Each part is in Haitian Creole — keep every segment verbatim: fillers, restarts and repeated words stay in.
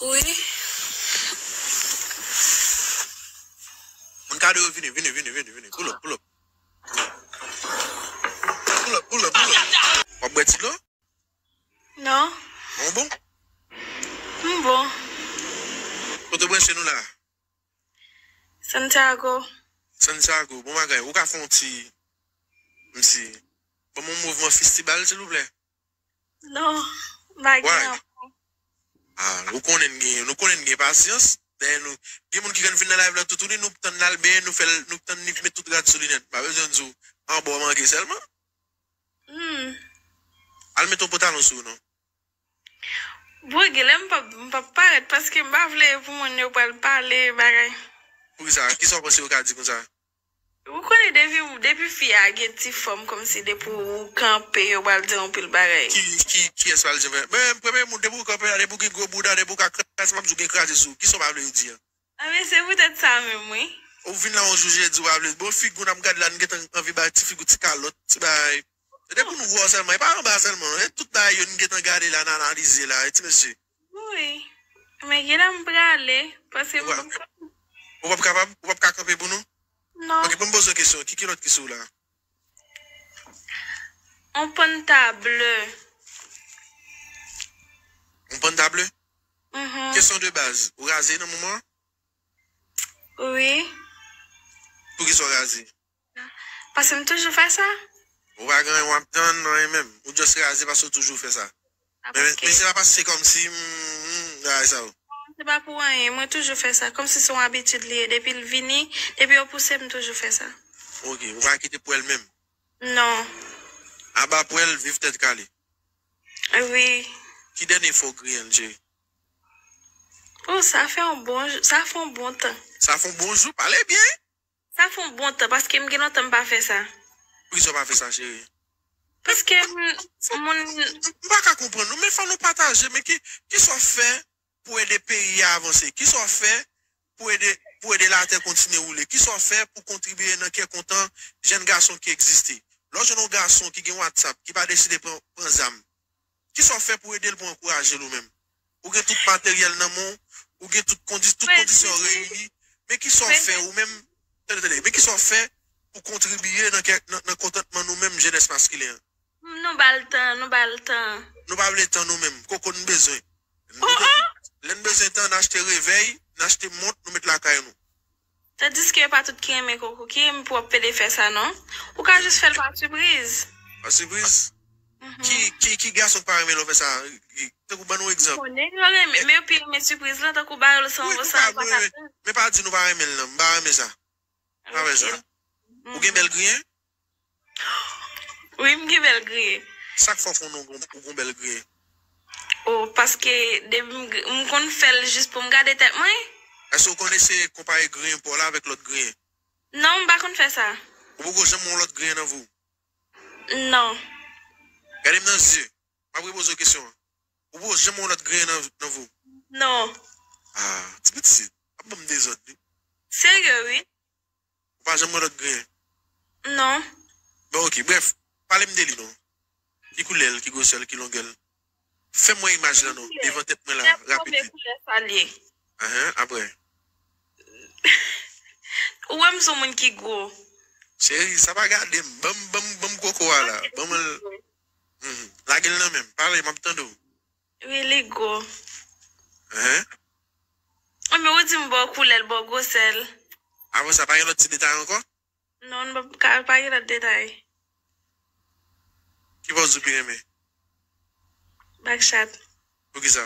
Wi. Moun kado yo vini, vini, vini, vini, vini. Pull up, pull up. Pull up, pull up, pull up. W ap bwè ti dlo? Non. Bon, bon. M bon. Kote w branche nou la? Santiago. Santiago, bon bagay. Ou ka fè yon ti, m si, ban m yon mouvman fistibal, silvouplè? Non, m pa gen ankò. Ah, ou konnen n gen, nou konnen n gen pasyans. Dèyè nou, gen moun ki konn vin nan live la toutouni, nou tann l al benyen, nou fè l, nou tann li met tout rad sou li nèt. M pa bezwen di w, anba w mange sèlman. Hmm. Al met yon pantalon sou ou non. Bon, genlè m p ap, m p ap parèt paske m pa vle pou moun yo pral pale bagay. Poukisa? Kisa w panse yo ka di konsa? Ou konnen depi, depi fi a gen ti fòm kòmsi depi ou kanpe yo pral di anpil bagay. Ki, ki, kiyès pral di anpil? Men premye moun depi ou kanpe la, depi ou gen gwo bouda, depi ou ka kraze, m ap di w gen kraze sou ou. Kisa w pa vle yo di an? A men se poutèt sa menm wi. Ou vin la yon jou jedi w ap vle. Bon figi w n ap gade la, n gentan anvi bay ti figi w ti kalòt, ti bagay. Se depi nou wè w sèlman, e pa anba sèlman. E tout bagay yo n gentan gade la, n analize la, e ti mesye. Wi. Men genlè m prale, paske m p ap kapab. Ou p ap kapab? Ou p ap ka kanpe pou nou? Non. Ok, ban m poze w kesyon. Ki kilòt ki sou w la? Yon panta ble. Yon panta ble? Mhm. Kesyon de baz. Ou raze nan moman an? Wi. Poukisa w raze? Paske m toujou fè sa. Ou pa gen anyen w ap tann, anyen menm. Ou just raze paske w toujou fè sa. Men, men se pa paske se kòmsi, hmm, hmm, bagay sa yo. Se pa pou anyen, mwen toujou fè sa. Kòmsi se yon abitid li ye. Depi l vini, depi yo pouse m, m toujou fè sa. Ok, ou pa kite pwèl menm? Non. Aba pwèl, viv tèt kale. Wi. Ki dènye fwa w griyen l, cheri? Oh, sa fè yon bon, sa fè yon bon tan. Sa fè yon bon jou, pale byen. Sa fè yon bon tan, paske m gen lontan m pa fè sa. Poukisa w pa fè sa, cheri? Paske m, moun. M pa ka konprann nou, men fò nou pataje, men ki, kisa w fè pou ede peyi a avanse? Kisa w fè pou ede, pou ede latè kontinye woule? Kisa w fè pou kontribye nan kè kontan jèn gason ki egziste? Lè w jwenn yon gason ki gen WhatsApp, ki pa deside pran, pran zam, kisa w fè pou ede l, pou ankouraje l ou menm? Ou gen tout materyèl nan men w, ou gen tout kondi-, tout kondisyon reyini, men kisa w fè ou menm? Tande, tande, men kisa w fè pou kontribye nan kè, nan, nan kontantman nou menm jenès maskilen an? Nou ba l tan, nou ba l tan. Nou pa vle tan nou menm. Koko n bezwen. N bezwen, lè n bezwen tan, n achte revèy, n achte mont, nou met lakay nou. Tandiske yo pa tout ki renmen koko, ki renmen pou w ap pede fè sa non. Ou ka jis fè l pa sipriz. Pa sipriz? Mhm. Ki, ki, ki gason k pa renmen lè w fè sa? Tankou ban nou egzanp. Konnen yo renmen, men yo pi renmen sipriz lan, tankou ba yo l san, wi, san, pa sa. Men pa di nou pa renmen l non, m pa renmen sa. Pa fè sa. Ou gen bèl griyen? Wi, m gen bèl griyen. Sa k fè w konnen ou gon, ou gon bèl griyen? Oh, paske depi m gr-, m konn fè l jis pou m gade tèt mwen. Èske w konn eseye konpare griyen pa w la avèk lòt griyen? Non, m pa konn fè sa. Ou poko janm wè yon lòt griyen nan vi w? Non. Gade m nan zye. M ap repoze w kesyon an. Ou poko janm wè yon lòt griyen nan, nan vi w? Non. Ah, ti pitit. Ap ban m dezòd, wi. Serye, wi. Ou pa janm wè lòt griyen? Non. Bon, ok. Brèf, pale m de li, non. Ki koulè l, ki gwosè l, ki longè l? Fè m wè imaj lan, non, devan tèt mwen la, rapid. Kèt move koulè sa l ye. Ahan, apre? Ou wè m se yon moun ki gwo. Cheri, sa pa gade m. Ban m, ban m, ban m koko a la. Ban m l. Mhm. Lage l nan men m. Pale, m ap tande w. Wi, li gwo. Hein? Anben, ou di m ba w koulè l, ba w gwosè l. Apre sa, pa gen lòt ti detay ankò? Non, n pa, ka, pa gen lòt detay. Ki pòz ou pi renmen? Bak chat. Poukisa?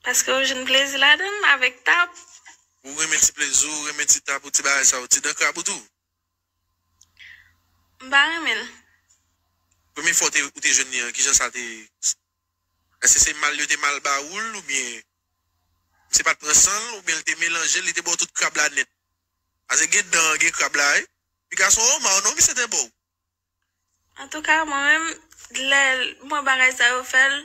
Paske ou jwenn plezi ladan l avèk tap. Ou renmen ti plezi, ou renmen ti tap, ou ti bagay sa, ou ti dan krab ou tou? M pa renmen l. Premye fwa ou te, ou te jwenn li an, kijan sa te ye? Èske se mal yo te mal ba ou l, oubyen misye pa t pran san l, oubyen l te melanje l, li te ba w tout krab la nèt? Paske gen dan, gen krab la, wi. Piga se yon oma, non, misye te ba w. Antouka, mwen menm, lè m wè bagay sa yo fè l,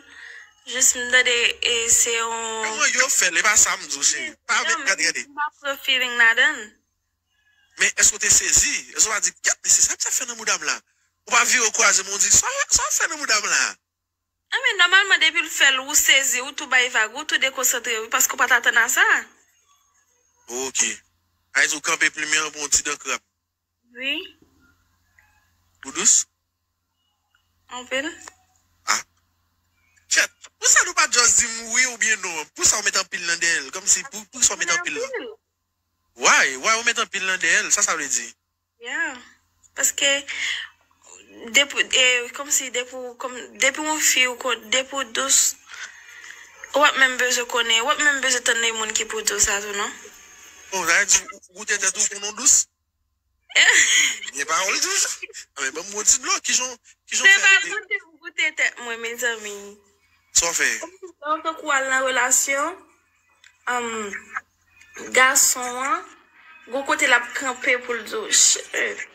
jis m tande, e, se yon... Kòman yo fè l? E pa sa m di w, cheri. Pa vin gade, gade. M pa pran feeling ladan l. Men èske w te sezi? Èske w pa di, "Kèt, mesye, sa misye ap fè nan mouda m la?" Ou pa vire w kwaze men w di, "Sa, sa w fè nan mouda m la?" Anben, nòmalman, depi l fè l, ou sezi, ou tou bay vag, ou tou dekonsantre, wi, paske w pa t atann a sa. Ok. Sa vle di ou kanpe plimen an pou yon ti dan krab. Wi. Ou dous? Anpil. Ah. Chat, pou sa nou pa just di m wi oubyen non? Pou sa ou met anpil nan dèyè l? Kòmsi pou, pou sa ou met anpil nan? Anpil. Why? Why ou met anpil nan dèyè l? Sa sa vle di? Yeah. Paske depi, e, kòmsi depi, kòm, depi yon fi ou kon, depi w dous, w ap menm bezwen konnen, w ap menm bezwen tann de moun ki pou di w sa tou, non? Bon, sa vle di ou, ou goute tèt ou konnen w dous? Gen pawòl di sa. Anben, ban m yon ti dlo, kijan, kijan w fè? Se pa tande pou goute tèt mwen, mezanmi. Sa w fè? Kòmsi lè w tankou al nan relasyon, um, gason an, gon kote l ap kanpe pou l di w, "Shit."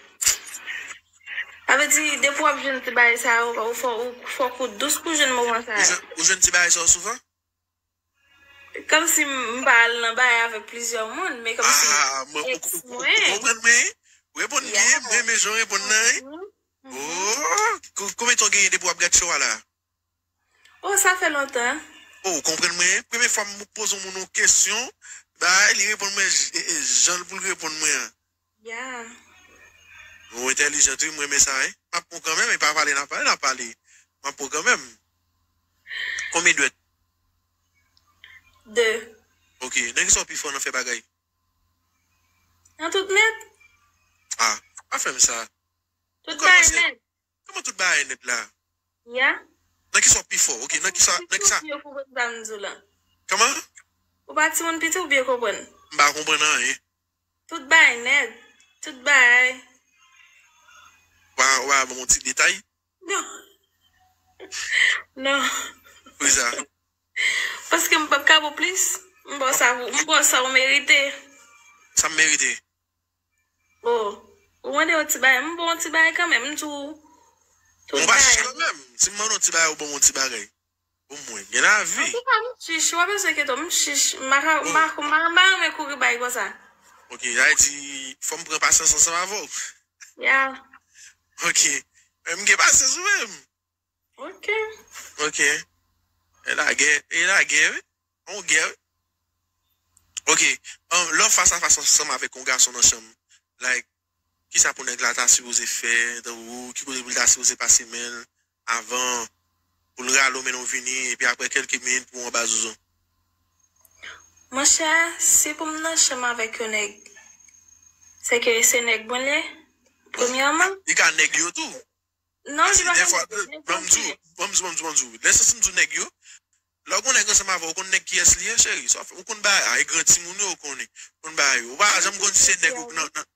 Sa vle di, depi w ap jwenn ti bagay sa yo, ou fò, ou, fòk ou dous pou jwenn moman sa yo. Ou jwenn, ou jwenn ti bagay sa yo souvan? Kòmsi m pa al nan bagay avèk plizyè moun, men kòmsi Ah, mwen, ou, eks ou, ou, mwen. Ou konprann mwen? Ou reponn byen, Yeah. Mwen renmen jan w reponn nan, wi. Mhm. Mhm. Oh, ko-, konbyen tan w genyen depi w ap gad show a la? Oh, sa fè lontan. Oh, ou konprann mwen? Premye fwa m poze yon moun yon kesyon, bay, li reponn mwen j-, e, e, jan l pou l reponn mwen an. Yeah. Ou entèlijan tou, mwen renmen sa, wi. M ap pran kanmenm, e pa pale n ap pale, n ap pale. M ap pran kanmenm. Konbyen dwèt? De. Ok, nan kisa w pi fò nan fè bagay? Nan tout nèt. Ah, pa fè m sa. Tout bagay nèt. Kòman tout bagay nèt la? Ya. Nan kisa w pi fò? Ok, nan kisa, nan kisa? Ou pa timoun piti, ou byen konprann sa m di w la. Kòman? Ou pa timoun piti, ou byen konprann. M pa konprann anyen. Tout bagay nèt. Tout bagay. Ou pa, ou pa ban m yon ti detay? Non. Non. Poukisa? Paske m p ap ka ba w plis. M ba w sa, m ba w sa ou merite. Sa m merite? Oh, ou mande yon ti bagay, m ba w yon ti bagay kanmenm, m di w tout bagay. Ou pa chich kanmenm. Si m mande yon ti bagay, ou ban m yon ti bagay. Omwen, gen lavi. Antouka, m chich, ou pa bezwen enkyete w, m chich, m pa ka, m pa, m pa, m pa renmen kouri bay konsa. Ok, sa vle di, fò m pran pasyans ansanm avè w. Ya. Ok. Men m gen pasyans ou menm. Ok. Ok. E lagè, e lagè, wi. On gè, wi. Ok. Um, lè w fas a fas ansanm avèk yon gason nan chanm, like, kisa pou nèg la ta sipoze fè, tankou, ki kote pou l ta sipoze pase men l avan, pou l rale w mennen w vini, epi apre kèlke minit pou w anba zozo? Monchè, si pou m nan chanm avèk yon nèg, se ke se nèg mwen l ye, premyèman. Li ka nèg yo tou. Non, li pa ka nèg yo, ban m di w, ban m di w, ban m di w, ban m di w. Lè santi m di w nèg yo, lè w gon nèg ansanm avè w, ou konn nèg kiyès li ye, cheri? Sa w fè, ou konn bagay, a, e gran timoun yo, ou konnen, ou konn bagay yo. Ou pa janm konn si se nèg ou nan, nan,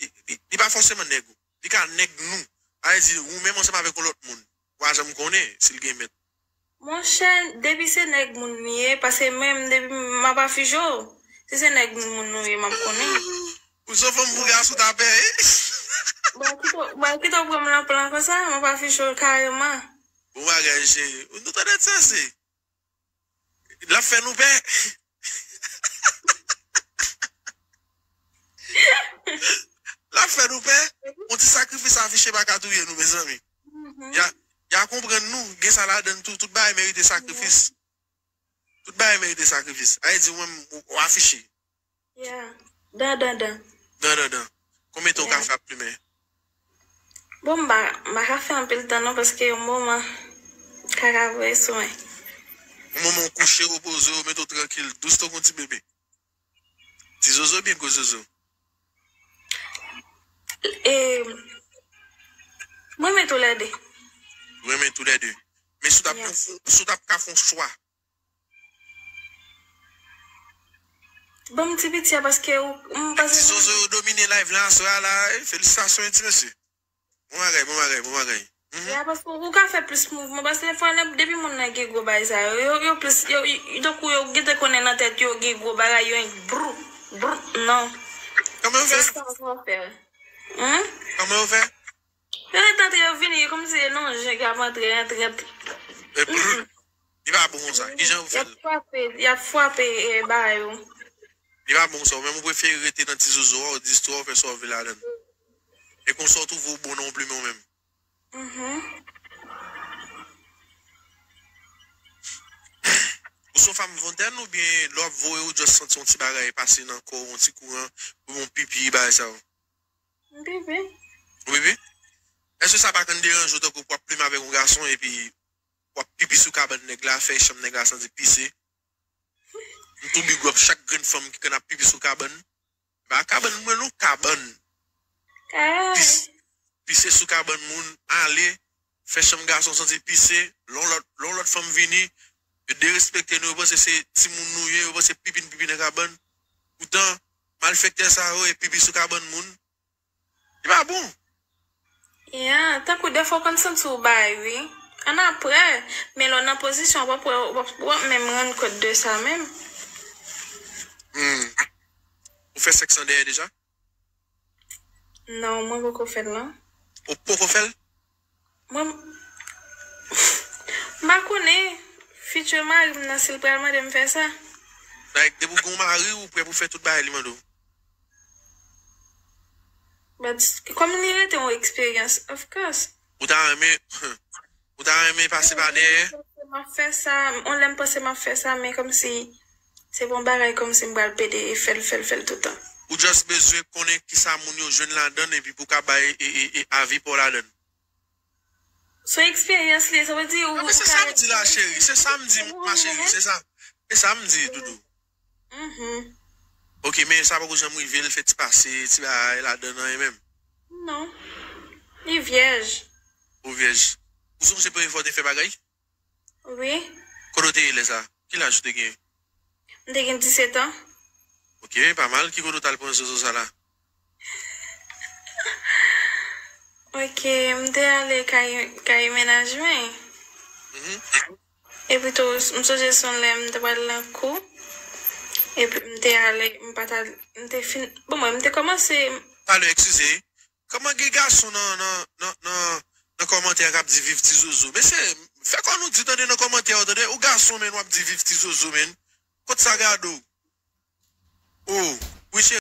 li, li, li pa fòseman nèg ou. Li ka nèg nou. Sa vle di, ou menm ansanm avèk yon lòt moun. Ou pa janm konnen si l gen mèt. Monchè, depi se nèg moun li ye, paske menm depi m ap afije w, si se nèg moun nou ye, m ap konnen. Ou se fanm pou gason ta pè, wi. Bon, kite w, bon, kite w pran m nan plan konsa, m ap afije w kareman. Bon bagay, cheri. Nou tande ti sèse. L ap fè nou pè. L ap fè nou pè. Yon ti sakrifis afiche pa ka touye nou, mezanmi. Mhm. Ya, ya konprann nou, gen sa ladann tou, tout bagay merite sakrifis. Tout bagay merite sakrifis. Sa vle di, ou menm, ou, ou afiche. Ya. Dan, dan, dan. Dan, dan, dan. Konbyen tan w ka fè ap plimen? Bon, m pa, m pa ka fè anpil tan non, paske yon moman kaka voye sou mwen. Yon moman w kouche, repoze w, mete w trankil, dous tankou yon ti bebe. Ti zozo byen gwo zozo? E, mwen renmen toulède. Ou renmen toulède. Men si w t ap, si w t ap ka fè yon chwa, Ban m ti piti a, paske ou, m panse ti zozo yo domine live la aswè a la, wi. Felisitasyon, wi, ti mesye. Bon bagay, bon bagay, bon bagay. Mhm. Ya, paske ou ka fè plis mouvman, paske defwa, lè, depi moun nan gen gwo bagay sa yo, yo, yo plis, yo, yo, tankou yo gentan konnen nan tèt yo, gen gwo bagay, yo brou, brou, non. Kòman yo fè? Se sa yo fè. Hein? Kòman yo fè? Yo ret antre, yo vini, kòmsi se non, jan k ap antre, antre, antre. E brr. Li pa bon konsa. Kijan yo fè l? Y ap frape, y ap frape, e, bagay yo. Li pa bon konsa. Ou menm ou prefere rete nan ti zozo a, ou distwè, ou fè sa w vle ladan l. E konsa ou twouve w bon nan yon plimen ou menm. Mhm. Ou se yon fanm fontenn oubyen lè w ap voye ou just santi yon ti bagay pase nan kò w, yon ti kouran, ou yon pipi, bagay sa yo? M pipi. Ou pipi? Èske sa pa konn deranje w tankou pou w ap plim avèk yon gason epi w ap pipi sou kabann nèg la, fè chanm nèg la santi pise? M tou big up chak grenn fanm ki konn ap pipi sou kabann. Pa kabann mwen non, kabann. Ay. Pis, pise sou kabann moun, ale, fè chanm gason santi pise, lè yon lòt, lè yon lòt fanm vini, yo derespekte nou, yo panse se timoun nou ye, yo panse pipi n pipi nan kabann. Poutan, malfektè sa yo e pipi sou kabann moun. Li pa bon. Ya, tankou defwa w konn santi w bay, wi. Annapre, men lè w nan pozisyon, w ap wè, w ap, w ap menm rann kont de sa menm. Hmm. Ou fè sèks an dèyè deja? Non, mwen poko fè l, non. Ou poko fè l? Mwen, m pa konnen, fitir mari m nan, si l pral mande m fè sa. Like, depi w gen yon mari, ou prè pou fè tout bagay li mande w. But, kòm li rete yon eksperyans, of course. Ou ta renmen, ou ta renmen pase pa dèyè? M ap fè sa, on lè m panse m ap fè sa, men kòmsi, se pa yon bagay kòmsi m pral pede fè l, fè l, fè l toutan. Ou just bezwen konnen kisa moun yo jwenn ladan l epi pou w ka bay e, e, e avi pa w ladan l. Se eksperyans li, sa vle di ou. Ah, men se sa m di la, cheri. Se sa m di, ma chérie. Se sa. Se sa m di, doudou. Mhm. Ok, men sa poko janm rive l fè ti pase, ti bagay ladan l, anyen menm. Non. Li vyèj. Ou vyèj. Ou sonje premye fwa w te fè bagay? Wi. Kote w te ye lè sa? Ki laj ou te gen? M te gen disèt an. Ok, pa mal. Ki kote w t al pran zozo sa la? Ok, m te ale kay, kay mennaj mwen. Mhm. Epi tou, m sonje se yon lè m te pral nan kou. Epi m te ale, m pa t al, m te fin, bon, mwen, m te kòmanse. Talè, eskize. Kòman gen gason nan, nan, nan, nan, nan kòmantè k ap di viv ti zozo? Mesye, fè kò nou di tande nan kòmantè yo, tande. Ou gason, men w ap di viv ti zozo, men. Kot sa gade w? Oh, wi, cheri.